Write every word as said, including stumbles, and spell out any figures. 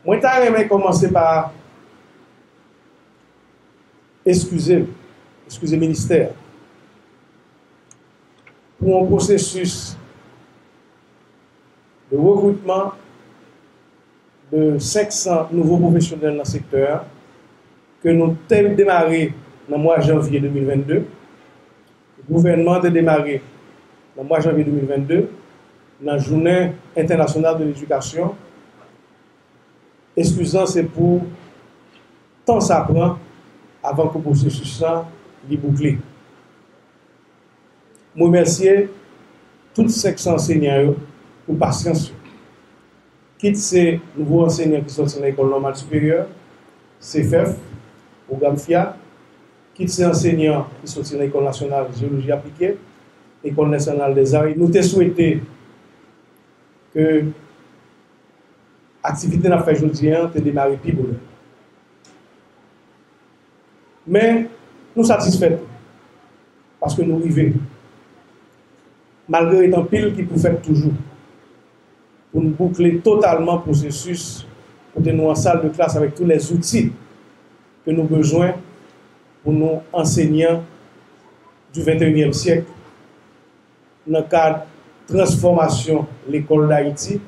Mwen ta renmen kòmanse pa eskize, eskize ministè a pou yon pwosesis de rekritman de senk san nouvo pwofesyonèl nan sektè a ke nou te demare nan mwa janvye de mil vennde. Gouvènman an te demare nan mwa janvye de mil vennde, nan Jounen Entènasyonal de Ledikasyon. Eskiz lan se pou tan sa pran avan ke pwosesis lan li boukle. M remèsye tout senk san ansenyan yo pou pasyans yo. Kit se nouvo ansenyan ki sòti nan Lekòl Nòmal Siperyè, CEFEF, pwogram FIA, kit se ansenyan ki sòti nan Lekòl Nasyonal Jeyoloji Aplike, Lekòl Nasyonal dèzare, nou te swete ke aktivite n ap fè jodi a te demare pi bonè. Men, nou satisfè tou, paske nou rive. Malgre ret anpil ki pou fèt toujou, pou n boukle totalman pwosesis kote nou an sal de klas avèk tout lè zouti ke nou bezwen pou nou ansenyan du venteyinyèm syèk nan kad transfòmasyon lekòl Dayiti